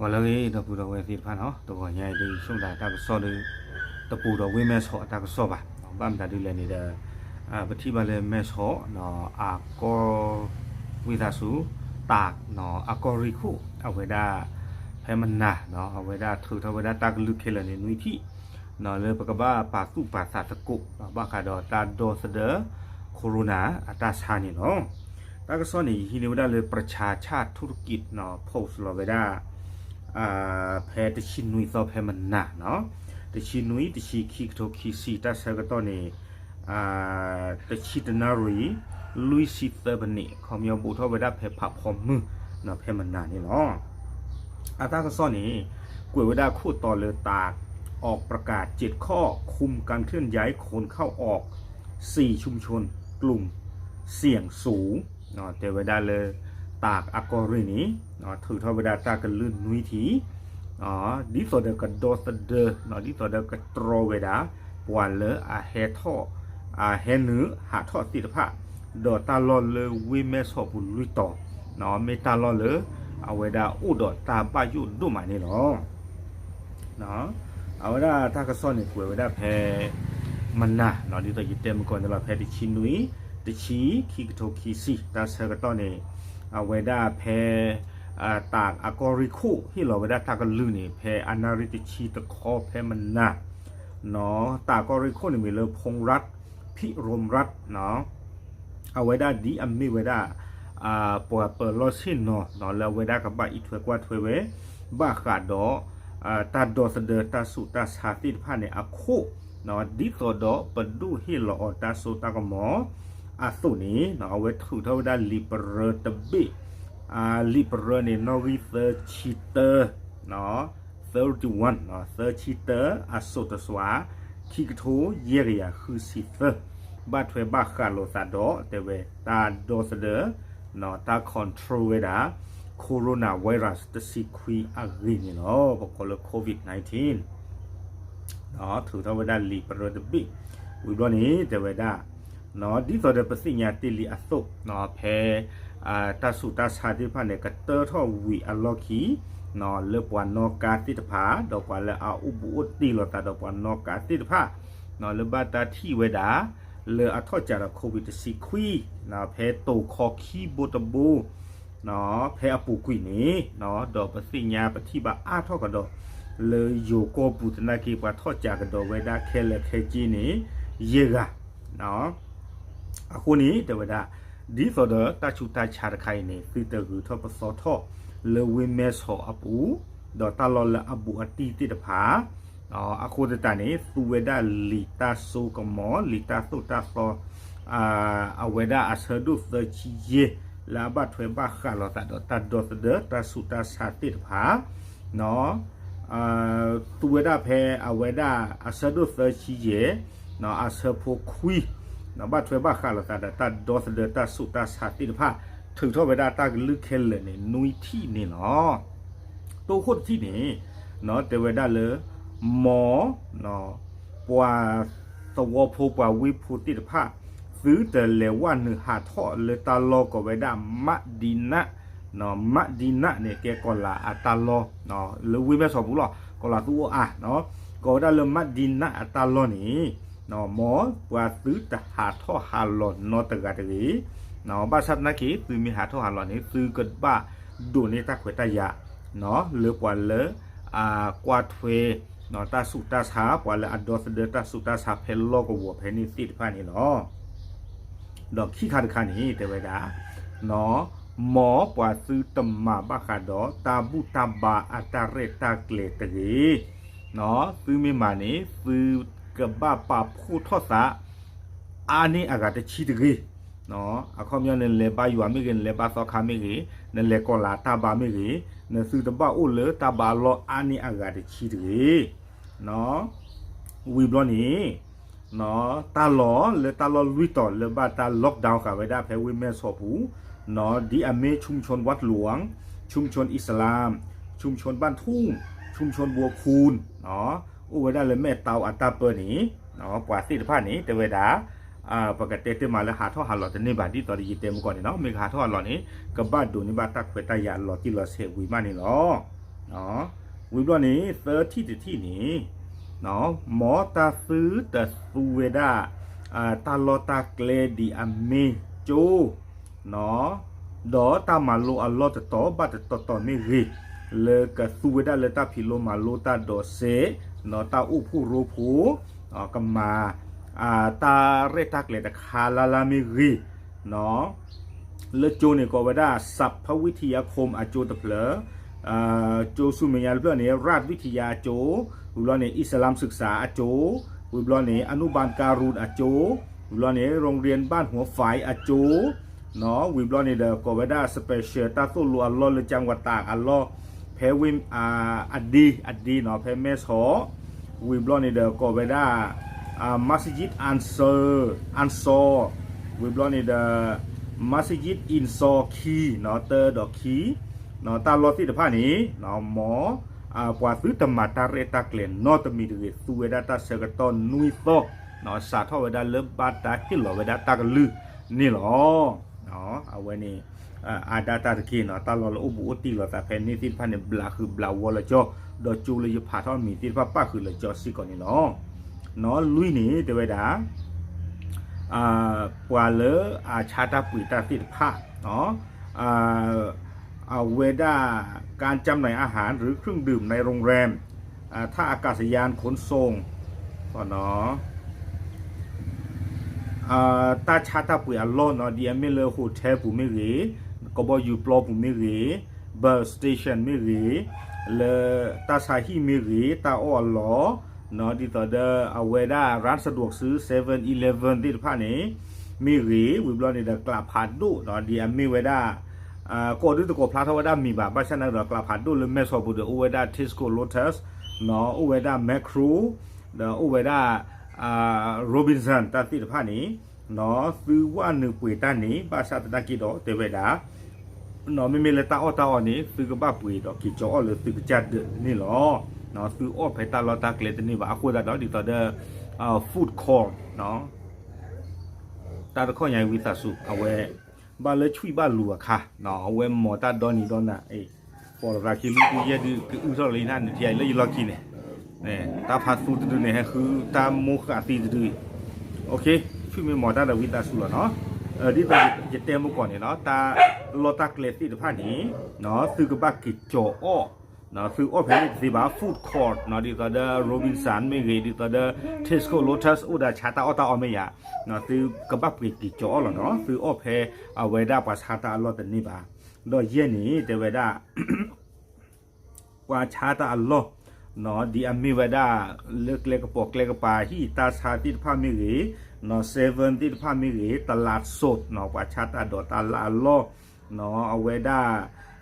ပှၤလၢအဂ့ၤ ဒီပုၢ်ဒီဝဲၢ်သ့ၣ်တဖၣ်နီၤ, တဂီၤညါအံၤဒ်ဆိကမိၣ်ဒၣ်တၢ်ကစီၣ်ဒီး တပူၤဒီးဝ့ၢ်မဲၢ်ဆီးအတၢ်ကစီၣ်ဘၣ်. ဘၣ်မတၤဒ်လဲၣ်န့ၣ်ဒီး ပထံၣ်ဘၣ်လၢမဲၢ်ဆီး အကီၢ် ဝံသးစူၤ တၢ် အကီၢ်ရ့ၣ်ခိၣ် အဝဲဒၣ် ဖဲမနၤ အဝဲဒၣ်ထုးထီၣ်ဝဲဒၣ်တၢ်ကလုၢ်ခဲလၢာ်န့ၣ် နွံထံၣ် လၢပကဘၣ်ပာ်သူၣ်ပာ်သးသကိး ဘၣ်ဃးဒီးတၢ်ဒီသဒၢ Corona အတၢ်ဆါန့ၣ်လီၤ. တၢ်ကစီၣ်န့ၣ် ယဟံးန့ၢ်ဝဲဒၣ်လၢ ပရၡါဆၣ်ထူရကံး post လီၤဝဲဒၣ် ဖဲတဆံနွံသီဖဲမနၤနီၤ, တဆံနွံ တဆံခံ ခံကထိခံဆံ တၢ်ဆၢကတီၢ်န့ၣ် တဆံတနၣ်ရံၣ် လွံၢ်ဆံသၢမံးနံး ခီပညီဘူးထီၣ်ဝဲဒၣ်ဖဲဖးဖီမုၢ် ဖဲမနၤန့ၣ်လီၤ. အတၢ်ကစီၣ်န့ၣ် ကွဲးဝဲဒၣ်ခိၣ်တီလၢတၢ် ออกประกาศเจ็ดข้อ คุมการเคลื่อนย้ายคนเข้าออก สี่ชุมชนกลุ่มเสี่ยงสูง တဲဝဲဒၣ်လၢ တၢ်အကီၢ်ရ့ၣ်န့ၣ် ထုးထီၣ်ဝဲဒၣ်တၢ်ကလုၢ်နွံထံၣ် ဒ်သိးဒီးကဒီသဒၢ ဒ်သိးဒီးကတြီဝဲဒၣ် ပှၤလၢအဟဲထီၣ် အဟဲနုာ်ဟးထီၣ်သ့ၣ်တဖၣ် ဒီးတၢ်လီၢ်လၢဝ့ၢ်မဲၢ်ဆီးပူၤလွံၢ်တီၤ မ့ၢ်တၢ်လီၢ်လၢ အဝဲဒၣ်အိၣ်ဒီးတၢ်ဘၣ်ယိၣ်ဒိၣ်မးန့ၣ်လီၤ. အဝဲဒၣ်တၢ်ကစီၣ်န့ၣ်ကွဲးဝဲဒၣ်ဖဲ မနၤ ဒ်သိးယတဲမုၢ်ကီၢ်န့ၣ်လီၤ ဖဲတဆံနွံ တဆံ ခံကထိခံဆံ တၢ်ဆၢကတီၢ်န့ၣ် အဝဲဒၣ်ဖဲ တၢ်အကီၢ်ရ့ၣ်ခိၣ်ဟ့ၣ်လီၤဝဲဒၣ်တၢ်ကလုၢ်န့ၣ် ဖဲအနၣ်ရံၣ်တဆံတခီဖဲမနၤ တၢ်အကီၢ်ရ့ၣ်ခိၣ်န့ၣ်မ့ၢ်လၢ ဖူရၣ် ဖံးရူရၣ် အဝဲဒၣ်ဒ်အမ့ၢ်ဝဲဒၣ် ပှၤပၢၤလီၢ်ဆ့ၣ်နီၤ လၢအဝဲဒၣ်ကဘၣ်အံးထွဲကွၢ်ထွဲဝဲ ဘၣ်ဃးဒီး တၢ်ဒီသဒၢတၢ်ဆူးတၢ်ဆါသ့ၣ်တဖၣ်န့ၣ်အခိၣ် ဒ်သိးဒီးပဒိၣ်ဟ့ၣ်လီၤအီၤတၢ်စိတၢ်ကမီၤအသိးန့ၣ် အဝဲထုးထီၣ်ဝဲဒၣ်လံာ်ပရၢတဘ့ၣ် လံာ်ပရၢန့ၣ် နီၣ်ဂံၢ်သၢဆံတၢ သၢဆံတၢ အစိာ်တစွၤ ခံကထိယဲၢ်ကယၤဃုဆံသၢ ဘၣ်ထွဲဘၣ်ဃးလိာ်သးဒီး တဲဝဲ တၢ်ဒီသဒၢ တၢ် control ဝဲဒၣ် coronavirus တဆံခွံအဂ့ၢ်န့ၣ်လီၤ. ပကိးလၢ COVID nineteen ထုးထီၣ်ဝဲဒၣ်လံာ်ပရၢတဘ့ၣ် ဝံၤဘျီန့ၣ် တဲဝဲဒၣ် ဒ်သိးဒီးပသ့ၣ်ညါတ့ၢ်လံအသိး ဖဲ တၢ်ဆူးတၢ်ဆါသ့ၣ်တဖၣ်န့ၣ် ကတၢထီၣ်ဝံၤအလီၢ်ခံ လၢပှၤနီၣ်ကါသ့ၣ်တဖၣ် ဒီးပှၤလၢအအိၣ်ဘူးအိၣ်တံၢ်လိာ်သးဒီးပှၤနီၣ်ကါသ့ၣ်တဖၣ် လၢဘၣ်တၢ်ထံၣ်ဝဲဒၣ် လၢအထီၣ်ကးဒီး COVID တဆံခွံ ဖဲတိၤခီခံဘိတဘိ ဖဲအပူၤကွံာ်န့ၣ် ဒီးပသ့ၣ်ညါပထံၣ်ဘၣ်အါထီၣ်ကဒီး လၢယိၤကီၢ်ပူၤသနာ်က့ ပှၤထီၣ်ကးကဒီးဝဲဒၣ်ခဲလၢာ်ခဲဆ့န့ၣ် ယဲၢ်ဂၤ အဃိန့ၣ် တဲဝဲဒၣ် ဒ်သိးဒီးတၢ်ဆူးတၢ်ဆါတခါအံၤန့ၣ် သုတဂုၤထီၣ်ပသီထီၣ် လၢဝ့ၢ်မဲၢ်ဆီးအပူၤ ဒီးတၢ်လီၢ်လၢအဘူးအတံၢ်သ့ၣ်တဖၣ် အဃိသတးန့ၣ် သူဝဲဒၣ်လံာ်တၢ်စိကမီၤ လံာ်တၢ်သိၣ်တၢ်သီ အဝဲဒၣ်အဆၢဒိၣ်သၢဆံယဲၢ် လၢအဘၣ်ထွဲဘၣ်ဃးလိာ်သးဒီးတၢ်ဒီသဒၢတၢ်ဆူးတၢ်ဆါသ့ၣ်တဖၣ် သူဝဲဒၣ်ဖဲအဝဲဒၣ်အဆၢဒိၣ်သၢဆံယဲၢ် အဆၢဖိခွံ ဘၣ်ထွဲဘၣ်ဃးလိာ်သးဒီးတၢ်ဒီသဒၢတၢ်ဆူးတၢ်ဆါသ့ၣ်တဖၣ် ထုးထီၣ်ဝဲဒၣ်တၢ်ကလုၢ်ခဲလၢာ်န့ၣ် နွံထံၣ်န့ၣ်လီၤ. တိခိၣ်တထံၣ်န့ၣ် တဲဝဲဒၣ်လၢ မ် ပှၤသဝီဖိပှၤဝ့ၢ်ဖိသ့ၣ်တဖၣ် သုတလဲၤဝဲနုာ်ဟးထီၣ်လၢတၢ်လီၢ်ကိးဝဲဒၣ် မးဒံနး မးဒံနးန့ၣ် ကဲကီၢ်လၤအတၢ်လီၢ် လၢဝ့ၢ်မဲၢ်ဆီးပူၤလီၤ ကီၢ်လၤသူအအိၣ်အါ ကိးဝဲဒၣ်လၢ မးဒံနးအတၢ်လီၢ်န့ၣ် မ်ပှၤသုတဟးထီၣ်ဟးလီၤနီတဂၤတဂ့ၤ ဘၣ်ဆၣ်သနာ်က့ သုမ့ၢ်ဟးထီၣ်ဟးလီၤန့ၣ် သုကဘၣ်ဒိးန့ၢ်တၢ်ခွဲးတၢ်ယာ် လၢပှၤလၢ အကွၢ်ထွဲ တၢ်ဆူးတၢ်ဆါ ပှၤလၢအဒီသဒၢတၢ်ဆူးတၢ်ဆါဖဲလီၢ်ကဝီၤဖဲန့ၣ်သ့ၣ်တဖၣ်န့ၣ်လီၤ. ဒီးခံခါတခါန့ၣ် တဲဝဲဒၣ် မ်ပှၤသုတမၤဘၣ်ဃးဒီးတၢ်ဘူၣ်တၢ်ဘါအတၢ်ရဲၣ်တၢ်ကျဲၤတဂ့ၤ သုမ့ၢ်မၤန့ၣ် သုကဘၣ်ပာ်ဖှိၣ်ထီၣ်သး အါန့ၢ်အဂၤတဆံတဂ့ၤ အခီပညီ နလဲၤဘါယွၤမ့ၢ်ဂ့ၤ နလဲၤဘါသီခါမ့ၢ်ဂ့ၤ နလဲၤကီၢ်လၤတၢ်ဘါမ့ၢ်ဂ့ၤ နသုတဘၣ်အိၣ်လၢတၢ်ဘါအလီၢ်အါန့ၢ်အဂၤတဆံတဂ့ၤ ဝံၤဘျီန့ၣ် တၢ်လီၢ်လၢတၢ်လီၢ်လွံၢ်တီၤလၢဘၣ်တၢ် lockdown ဃာ်ဝဲဒၣ်ဖဲဝ့ၢ်မဲၢ်ဆီးပူၤ ဒ်အမ့ၢ် ชุมชนวัดหลวง ชุมชนอิสลาม ชุมชนบ้านทุ่ง ชุมชนบัวคูณ အိၣ်ဝဲဒၣ်လၢမဲၢ်တီအတၢ်ပၢန့ၣ် ပှၤသ့ၣ်တဖၣ်န့ၣ် တဲဝဲဒၣ် ပကတဲတ့ၢ်မးလၢဟးထီၣ်ဟးလီၤတန့ၢ်ဘၣ် ဒ်သိးဒီးယတဲမုၢ်ကီၢ်န့ၣ်လီၤ. မ့ၢ်ကဟးထီၣ်ဟးလီၤန့ၣ် ကဘၣ်ဒိးန့ၢ်ဘၣ်တၢ်ခွဲးတၢ်ယာ်လီၤတံၢ်လီၤဆဲးဝံၤမးန့ၣ်လီၤ. ဝံၤဘျီန့ၣ် သၢထံၣ်တထံၣ်န့ၣ် မ်တၢ်သုတသူဝဲဒၣ် တၢ်လီၢ်တၢ်ကျဲဒ်အမ့ၢ်ကၠိ ဒီးတၢ်မၤလိအလီၢ်တတီၤဘၣ်တတီၤတီၤမ့ၢ်ဂ့ၤ, လၢကသူဝဲဒၣ်လၢတၢ်ဖံးလိမၤလိတၢ်ဒီးစဲး, တၢ်အိၣ်ဖှိၣ်ရိဖှိၣ်, ကမၤ တၢ်ရဲၣ်တၢ်ကျဲၤတခါလၢ်လၢ်မ့ၢ်ဂ့ၤ, လၢကၠိန့ၣ်ကိးဝဲဒၣ် စးဖဝံထံယါခိၣ် အကၠိတဖျၢၣ်, ကၠိဆူမဲာ်ညါတဖျၢၣ်န့ၣ် ရၣ်ဝံထံယါအကၠိ, ဝံၤဘျီန့ၣ် အံၣ်စလၢမ်စၢၣ်စၢ်အကၠိ, ဝံၤဘျီန့ၣ် အနုဘၢၣ်ကၢရူၣ်အကၠိ, ဝံၤဘျီန့ၣ် ရိၣ်ရံၣ်ဘၣ်ဟိၣ်ဖၢၣ်အကၠိ, ဝံၤဘျီန့ၣ်ဒီးကိးဝဲဒၣ် special တၢ်သိၣ်လိအလီၢ်လၢကၠၢဝတးအလီၢ် ဖဲဝ့ၢ် အဒ့ အဒ့နီၤ ဖဲမဲၢ်ဆီး, ဝံၤဘျီန့ၣ်ဒီးကိးဝဲဒၣ် မၤစယံး အၣ်စီၤ, ဝံၤဘျီန့ၣ်ဒီး မၤစယံး အၣ်စီၤခံ တၢဒီးခံ, တၢ်လီၢ်သ့ၣ်တဖၣ်န့ၣ် မ်ပှၤသုတမၤတၢ်ရဲၣ်တၢ်ကျဲၤနီတမံၤတဂ့ၤ သူဝဲဒၣ်တၢ်ဆၢကတီၢ်နွံသီ, စးထီၣ်ဝဲဒၣ်လၢဘၣ်တၢ်ဟ့ၣ်လီၤဝဲဒၣ်တၢ်ကလုၢ်န့ၣ်လီၤ. အဝဲန့ၣ် အါဒၣ်တၢ်တက့ၢ်နီၤ တၢ်လီၢ်လၢအိၣ်ဘူးအိၣ်တံၢ်လိာ်သးဖဲန့ၣ်သ့ၣ်တဖၣ်န့ၣ် ဘျးဃုာ်ဘျးဝီလၢကၠီ, ဒီးကၠိလၢယဖးထီၣ်မံၤသ့ၣ်တဖၣ်ပၣ်ဃုာ်လၢကၠီစ့ၢ်ကီးန့ၣ်လီၤ. နီၢ်လွံၢ်န့ၣ် တဲဝဲဒၣ် ပှၤလၢအဆါတၢ်ပှ့ၤတၢ်သ့ၣ်တဖၣ် အဝဲဒၣ် การจำหน่ายอาหาร หรือเครื่องดื่มในโรงแรม ท่าอากาศยานขนส่ง တၢ်ဆါတၢ်ပှ့ၤအလီၢ်နီၤ ဒ်အမ့ၢ်လၢ hotel ပူၤမ့ၢ်ဂ့ၤ, ကဘီယူၤပျီပူၤမ့ၢ်ဂ့ၤ, bus station မ့ၢ်ဂ့ၤ, လၢတၢ်ဆါဟံၣ်မ့ၢ်ဂ့ၤ, တၢ်အီၣ်အလီၢ် ဒ်သိးဒီးအဝဲဒၣ် ร้านสะดวกซื้อ seven eleven သ့ၣ်တဖၣ်န့ၣ် မ့ၢ်ဂ့ၤ, ဝံၤဘျီန့ၣ်ဒီး ကျးဖးဒိၣ် ဒ်အမ့ၢ်ဝဲဒၣ် ကိးဒုတကိးဖျါထီၣ်ဝဲဒၣ်မံၤဘၣ်, ဘၣ်ဆၣ်နာ်က့ဒီး ကျးဖးဒိၣ်လၢမဲၢ်ဆီးပူၤဒီး အိၣ်ဝဲဒၣ် Tesco Lotus အိၣ်ဝဲဒၣ် Makro ဒီးအိၣ်ဝဲဒၣ် Robinson တၢ်သ့ၣ်တဖၣ်န့ၣ် သုဝဲနုာ်ပှ့ၤတၢ်န့ၣ် ဘၣ်ဆၣ်သနာ်က့ဒီး တဲဝဲဒၣ် မ့မ့ၢ်လၢတၢ်အီၣ်တၢ်အီန့ၣ် သုကဘၣ်ပှ့ၤဒီးက့ၤကၠီအီၣ်လၢသုကစၢ်ဒၢးန့ၣ်လီၤ. သုအီၣ်ဖဲတၢ်လီၢ်တၢ်ကျဲတန့ၢ်ဘၣ် အဃိသတးဒီး ဒ်သိးဒီး food court တၢ်တခီညါအံၤဝံသးစူၤ အဝဲ ဘၣ်လၢဆွံၣ်ဘၣ်လူၤအခါ အဝဲမၤတၢ်ဒီနံၤဒီနၤ ပိာ်လီၤသးခံမုၢ်ဒုယဲၢ်ဒု ကအုထီၣ်လံနၤ နထံၣ်အံၤလၢယလီၢ်ခံန့ၣ် တၢ်ဖါသူတဒုန့ၣ် ဟဲဃုတၢ်မိၢ်ဃာ်သံတဒုအံၤ ဆွံၣ်မ့ၢ်မၤတၢ်ဒီးဝံသးစူၤလီၤနီၤ. ဒ်သိးယတဲမုၢ်ကီၢ်န့ၣ်နီၤ တၢ်လီၢ်တၢ်ကျဲသ့ၣ်တဖၣ်န့ၣ် သုကဘၣ်က့ၤကၠီအီၣ် သုအီၣ်ဖဲန့ၣ်တသ့ဘၣ် food court ဒ်သိးဒီး Robinson မ့ၢ်ဂ့ၤ ဒ်သိးဒီး Tesco Lotus အိၣ်ဒီးဆါတၢ်အီၣ်တၢ်အီမ့ၢ်ယၤ သုကဘၣ်ပှ့ၤက့ၤကၠီအီၣ်လီၤနီၤ. သုအီၣ်ဖဲအဝဲဒၣ်ပှၤဆါတၢ်အလီၢ်တန့ၢ်ဘၣ်. ဒီးယဲၢ်န့ၣ် တဲဝဲဒၣ် ပှၤဆါတၢ်အလီၢ် ဒ်အမ့ၢ်ဝဲဒၣ် လၢကျဲကပိာ်ကျဲကပၤ ဟံၣ်တၢ်ဆါသ့ၣ်တဖၣ်မ့ၢ်ဂ့ၤ, seven သ့ၣ်တဖၣ်မ့ၢ်ဂ့ၤ, တလးစိး ပှၤဆါတၢ်ဒီးတၢ်လၢအလီၢ် အဝဲဒၣ်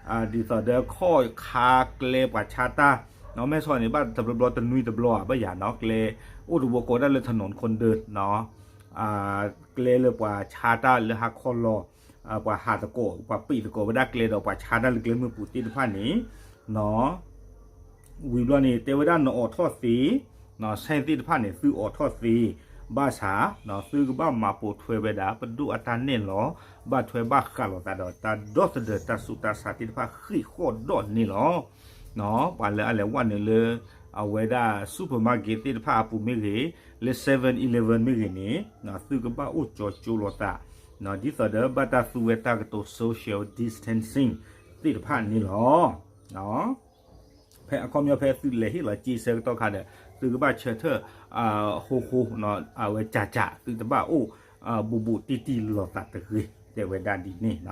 ဒ်သိးဒီးခီၣ်ခါကျဲပှၤဆါတၢ် မဲၢ်ဆီးန့ၣ် ဘၣ်တဘျီဘျီတနွံတဘျီဧါ ဘၣ်ယၤနီၤ ကျဲ အိၣ်တဘိကိးဒၣ်လၢ ถนนคนเดิน ကျဲလၢပှၤဆါတၢ်လၢဟါခီလီၤ ပှၤဟးသကိး ပှၤပံာ်သကိးဝဲဒၣ်ကျဲဒီးပှၤဆါတၢ်လၢကျဲမုၢ်ပူၤသ့ၣ်တဖၣ်န့ၣ် ဝံၤဘျီန့ၣ် တဲဝဲဒၣ်နအိးထီၣ်သ့ ဆဲသ့ၣ်တဖၣ်န့ၣ် သုအိးထီၣ်သ့ ဘၣ်ဆၣ် သုကဘၣ်မၤပိာ်ထွဲဝဲဒၣ် ပဒိၣ်အတၢ်နဲၣ်လီၤ ဘၣ်ထွဲဘၣ်ဃးလိာ်သးဒီးတၢ်ဒီသဒၢးတၢ်ဆူးတၢ်ဆါသ့ၣ်တဖၣ်ဃ့ၢ်ဃီၣ်ဒီးန့ၣ်လီၤ. ပှၤလၢအလဲၤဝဲနုာ်လၢ အဝဲဒၣ် supermarket သ့ၣ်တဖၣ်အပူၤမ့ၢ်ဂ့ၤ, လၢ seven eleven မ့ၢ်ဂ့ၤန့ၣ် သုကဘၣ်အိၣ်ကၠီကၠိလိာ်သး ဒ်သိးဒီးဘၣ်တၢ်သူဝဲတၢ်ကတိၤ social distancing သ့ၣ်တဖၣ်န့ၣ်လီၤ. ဖဲအခီပညီဖဲသုလဲၤဟ့ၣ်လီၤစ့ဆၢကတီၢ်ခါဒီး သုကဘၣ်ဆၢထၢၣ် ဟိဟိ အဝဲကၠးကၠး သုတဘၣ်အိၣ် ဘူးဘူးတံၢ်တံၢ်လိာ်သးတဂ့ၤ တဲဝဲဒၣ်ဒ်န့ၣ်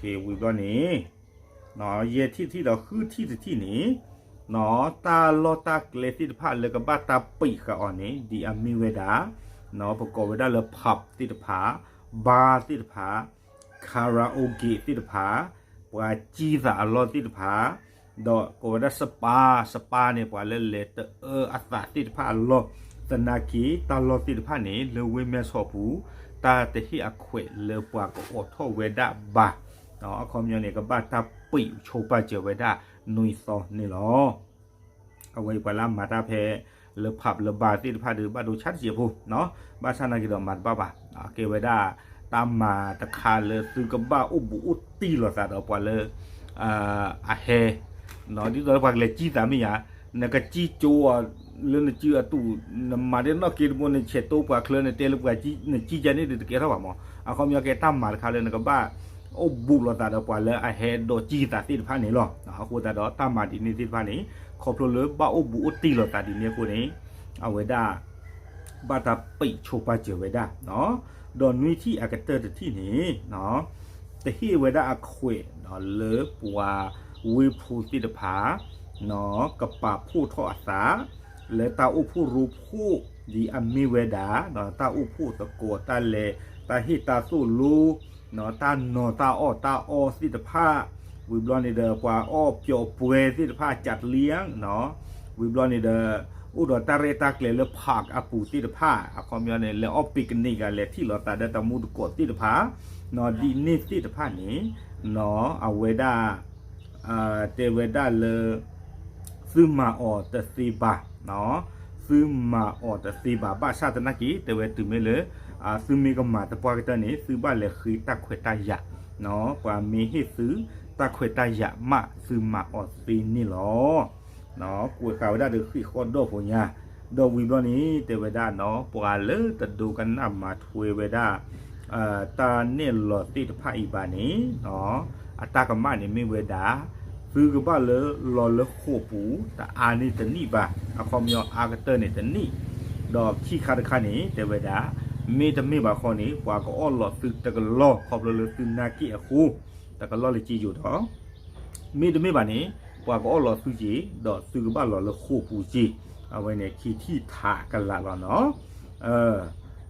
ဒီး ဝံၤဘျီန့ၣ် ယဲၢ်ထံၣ်တထံၣ်ဒီးဃုထံၣ်တထံၣ်န့ၣ် တၢ်လီၢ်တၢ်ကျဲသ့ၣ်တဖၣ်လၢကဘၣ်တၢ်ပံာ်ဃာ်အီၤန့ၣ် ဒ်အမ့ၢ်ဝဲဒၣ် ပကိးဝဲဒၣ်လၢ pub သ့ၣ်တဖၣ် bar သ့ၣ်တဖၣ် karaoke သ့ၣ်တဖၣ် ပှၤစံသးအလီၢ်သ့ၣ်တဖၣ် ဒီးကိးဝဲဒၣ် spa, spa န့ၣ် ပှၤလၢလဲၤတအၢအသးသ့ၣ်တဖၣ်အလီၢ် သနာ်က့ တၢ်လီၢ်သ့ၣ်တဖၣ်န့ၣ် လၢဝ့ၢ်မဲၢ်ဆီးပူၤ တၢ်တဟ့ၣ်အခွဲးလၢပှၤကအိးထီၣ်ဝဲဒၣ်ဘၣ် အခီပညီန့ၣ် ကဘၣ်တၢ်ပံာ်ဆိပာ်စၢၤဝဲဒၣ်နွံသီန့ၣ်လီၤ. အဝဲအံၤပှၤလၢအမၤတၢ်ဖဲ လၢ pub လၢ bar သ့ၣ်တဖၣ်ဒီး ဘၣ်ဒိဆါတစဲးဖိ ဘၣ်ဆၣ်သနာ်က့ဒီးမၤတဘၣ်ဘၣ် ကဲဝဲဒၣ် တၢ်မၤတခါလၢသုကဘၣ်အိၣ်ဘူးအိၣ်တံၢ်လိာ်သးဒီးပှၤလၢ အဟဲ, ဒ်သိးလၢပှၤကလဲၤကံၣ်သးမ့ၢ်ယၤ, နကကံၣ်ကၠိအီၤလၢနစုအတူၢ်, နမၤဒ်နီၣ်က့တဘိ နဆဲးတိပှၤချၢ နတဲလၢပှၤ နကံၣ်ကန့ၣ်ဒီးတကဲထီၣ်ဘၣ်မး. အခီပညီကဲတၢ်မၤတခါလၢနကဘၣ်အိၣ်ဘူးလိာ်သးဒီးပှၤလၢအဟဲဒိးကံၣ်သးသ့ၣ်တဖၣ်န့ၣ်လီၤ. အဃိသတးဒီးတၢ်မၤဒ်န့ၣ်သ့ၣ်တဖၣ်န့ၣ် ခီဖျိလၢဘၣ်အိၣ်ဘူးအိၣ်တံၢ်လိာ်သးဒ်န့ၣ်အဃိန့ၣ် အဝဲဒၣ် ဘၣ်တၢ်ပံာ်ဆိပာ်စၢၤဝဲဒၣ်, ဒီးနွံထံၣ်အကတၢၢ်တထံၣ်န့ၣ် တဟ့ၣ်ဝဲဒၣ်အခွဲးလၢပှၤဝ့ၢ်ဖိသ့ၣ်တဖၣ် ကပာ်ဖှိၣ်ထီၣ်အသး လၢတၢ်အိၣ်ဖှိၣ်ရိဖှိၣ်ဒ်အမ့ၢ်ဝဲဒၣ် တၢ်အိၣ်ဖှိၣ်သကိးတၢ်လဲၤ တၢ်ဟ့ၣ်တၢ်သိၣ်လိ တၢ်နီၤတၢ်အီၣ်တၢ်အီသ့ၣ်တဖၣ်, ဝံၤဘျီန့ၣ်ဒီး ပှၤအီၣ်ပျီပှဲၤသ့ၣ်တဖၣ် ကးတလံ, ဝံၤဘျီန့ၣ်ဒီး အိၣ်ဒီးတၢ်ရဲၣ်တၢ်ကျဲၤလၢ park အပူၤသ့ၣ်တဖၣ်, အခီပညီန့ၣ် လဲၤအီၣ် picnic ဂၤ လဲၤထံၣ်လိာ်သးဒီးတမူတကိးသ့ၣ်တဖၣ်, ဒ်န့ၣ်သ့ၣ်တဖၣ်န့ၣ် အဝဲဒၣ် တဲဝဲဒၣ်လၢ သုမၤအီၤတသ့ဘၣ်, သုမၤအီၤတသ့ဘၣ် ဘၣ်ဆၣ်သနာ်က့ တဲဝဲတုၤမ့ၢ်လၢ သုမ့ၢ်ကမၤသပှၢ်ကတၢၢ်န့ၣ် သုဘၣ်လဲၤဃ့တၢ်ခွဲးတၢ်ယာ်, ပှၤမ့ၢ်ဟ့ၣ်သုတၢ်ခွဲးတၢ်ယာ်မး သုမၤအီၤသ့န့ၣ်လီၤ. ကွဲးဃာ်ဝဲဒၣ်ဒီးဃ့ၢ်ဃီဒီၣ်ဖိညါ, ဒီးဝံၤဘျီန့ၣ် တဲဝဲဒၣ်နီၤ ပှၤလၢတဒိကနၣ်မၤထွဲဝဲဒၣ် တၢ်နဲၣ်လီၤသ့ၣ်တဖၣ်အံၤဘၣ်န့ၣ် အတၢ်ကမၣ်န့ၣ်မ့ၢ်ဝဲဒၣ် သုကဘၣ်လၢလီၤလၢဃိာ်ပူၤ တအါန့ၢ်တနံၣ်ဘၣ်, အခီပညီအါကတၢၢ်န့ၣ်တနံၣ်, ဒီးခံခါတခါန့ၣ် တဲဝဲဒၣ် မ့တမ့ၢ်ဘၣ်ဃီန့ၣ် ပှၤကအီၣ်လီၤသုတကလီၢ် ခီဖျိလၢသုနာ်က့ၣ်အဃိ တကလီၢ်လၢက့ယိာ်ဒီး မ့တမ့ၢ်ဘၣ်န့ၣ် ပှၤကအီၣ်လီၤသုက့ၤ ဒီးသုကဘၣ်လီၤလၢဃိာ်ပူၤက့ၤ, အဝဲန့ၣ်ခံထံၣ်ထးကလးလီၤနီၤ.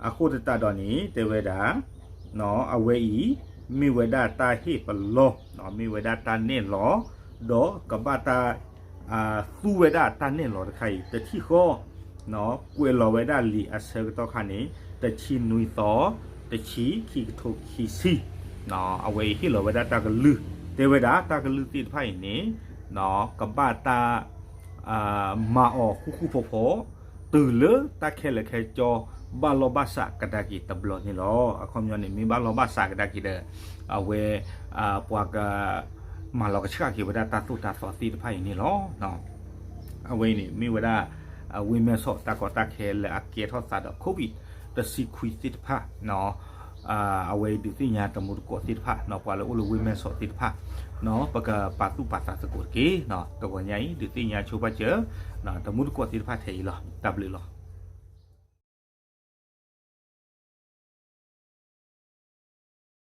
အဃိသတးဒီးန့ၣ် တဲဝဲဒၣ် အဝဲအံၤ မ့ၢ်ဝဲဒၣ်တၢ်ဟ့ၣ်ပလီၢ်, မ့ၢ်ဝဲဒၣ်တၢ်နဲၣ်လီၤ, ဒီးကဘၣ်တၢ် သူဝဲဒၣ်တၢ်နဲၣ်လီၤတခါအံၤ တထံၣ်ဃီ ကွဲးလီၤဝဲဒၣ်လံာ်အဆၢကတီၢ်ခါန့ၣ် တဆံနွံသီ, တဆံခံကထိခံဆံ, အဝဲအံၤဟ့ၣ်လီၤဝဲဒၣ်တၢ်ကလုၢ်, တဲဝဲဒၣ်တၢ်ကလုၢ်သ့ၣ်တဖၣ်အံၤန့ၣ် ကဘၣ်တၢ် မၤအီၤဃူဃူဖိးဖိး တုၤလၢတၢ်ခဲလၢာ်ခဲဆ့ ဘၣ်လီၢ်ဘၣ်စးကဒါက့ၤတဘျီန့ၣ်လီၤ. အခီပညီန့ၣ် မ့ၢ်ဘၣ်လီၢ်ဘၣ်စးကဒါက့ၤဒီး အဝဲ ပှၤက မၤလီၤကဆှၣ်က့ၤဝဲဒၣ်တၢ်သိၣ်တၢ်သီသ့ၣ်တဖၣ်အံၤန့ၣ်လီၤ. အဝဲအံၤန့ၣ် မ့ၢ်ဝဲဒၣ် ဝ့ၢ်မဲၢ်ဆီးတၢ်ကီတၢ်ခဲလၢအကဲထီၣ်သးဒီး COVID တဆံခွံသ့ၣ်တဖၣ် အဝဲဒုးသ့ၣ်ညါတမူတကိးသ့ၣ်တဖၣ် ပှၤလၢအိၣ်လၢဝ့ၢ်မဲၢ်ဆီးသ့ၣ်တဖၣ် ပကပာ်သူၣ်ပာ်သးသကိးတက့ၢ်. တဂီၤညါအံၤ ဒုးသ့ၣ်ညါဆိပာ်စၢၤ တမူတကိးသ့ၣ်တဖၣ်ထဲအံၤလီၤ. တၢ်ဘျုးလီၤ.